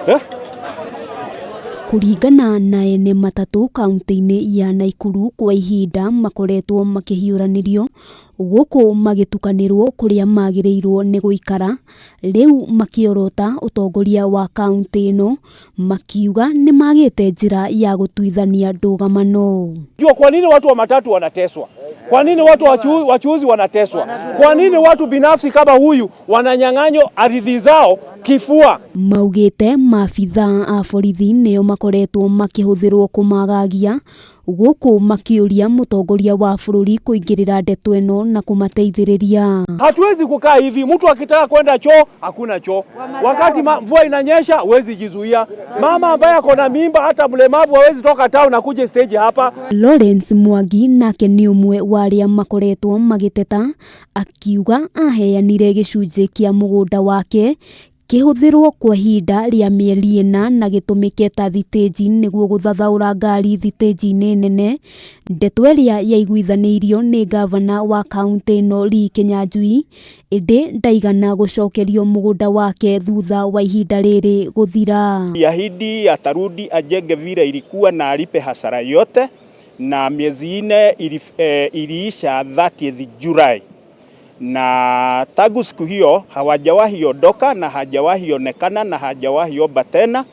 Eh? Kũringana na ene matatũ kaunti-inĩ ya Naikuru kwa ihinda makoretwo makĩhiũranĩrio gũkũ magĩtukanĩrwo kũrĩa magĩrĩirwo nĩ gũikara, rĩu makĩorota ũtongoria wa kaunti ĩno makiuga nĩ magĩte njĩra ya gũtuithania ndũgamano. Jua kwa nini watu wa matatu wanateswa? Kwa nini watu wachuuzi wanateswa? Kwa nini watu binafsi kama huyu wananyang'anywa ardhi zao kifua? Maugĩte maabithaa a borithi nĩo makoretwo makĩhũthĩrwo kũmagagia gũkũ makĩũria mũtongoria wa bũrũri kũingĩrĩra ndeto ĩno na kũmateithĩrĩria. Hatuwezi kukaa hivi, mtu akitaka kwenda choo hakuna choo, wakati mvua inanyesha huwezi jizuia. Mama ambaye ako na mimba hata mlemavu hawezi toka town na kuja stage hapa. Lawrence Mwangi nake nĩ ũmwe wa arĩa makoretwo magĩteta akiuga aheanire gĩcunjĩ kĩa mũgũnda wake kĩhũthĩrwo kwa ihinda rĩa mĩeri ĩna na gĩtũmĩke ta thitĩnji nĩguo gũthathaũra ngari thitĩnji-inĩ nene, ndeto ĩrĩa yaiguithanĩirio nĩ ngavana wa kaunti ĩno Lee Kinyanjui, ĩndĩ ndaigana gũcokerio mũgũnda wake thutha wa ihinda rĩrĩ gũthira. Ahidi atarudi ajenge vile ilikuwa na alipe hasara yote, na miezi 4 iliisha 30th July, na tangu siku hiyo hawajawahi ondoka na hajawahi onekana na hajawahi omba tena,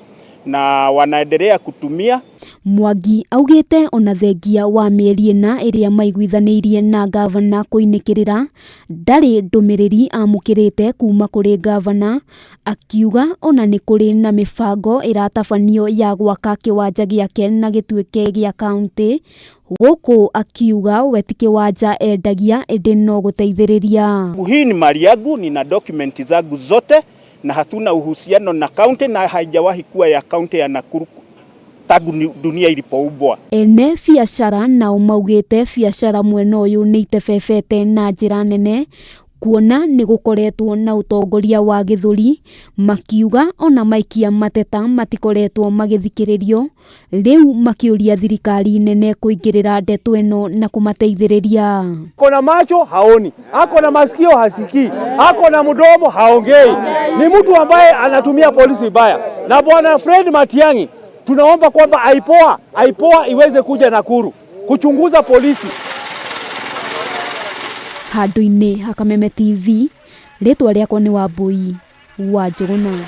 na wanaendelea kutumia. Mwangi augĩte ona thengia wa mĩeri 4 ĩrĩa maiguithanĩirie na ngavana kũinĩkĩrĩra ndarĩ ndũmĩrĩri amũkĩrĩte kuma kũrĩ ngavana, akiuga ona nĩ kũrĩ na mĩbango ĩratabanio ya gwaka kĩwanja gĩake na gĩtuĩke gĩa kaunti, gũkũ akiuga we ti kĩwanja endagia ĩndĩ no gũteithĩrĩria. Hii ni mali yangu, nina dokumenti zangu zote na hatuna uhusiano na kaunti na haijawahi kuwa ya kaunti ya Nakuru tangu dunia ilipoumbwa. Ene biacara nao maugĩte biacara mwena ũyũ nĩ itebebete na njĩra nene kuona nĩ gũkoretwo na ũtongoria wa gĩthũri, makiuga ona maikia mateta matikoretwo magĩthikĩrĩrio, rĩu makĩũria thirikari nene kũingĩrĩra ndeto ĩno na kũmateithĩrĩria. Ako na macho haoni, ako na masikio hasikii, ako na mdomo haongei. Ni mtu ambaye anatumia polisi vibaya. Na bwana Fred Matiang'i tunaomba kwamba IPOA iweze kuja Nakuru kuchunguza polisi. Handũ-inĩ ha Kameme TV, rĩtwa rĩakwa nĩ Wambui wa Njũgũna.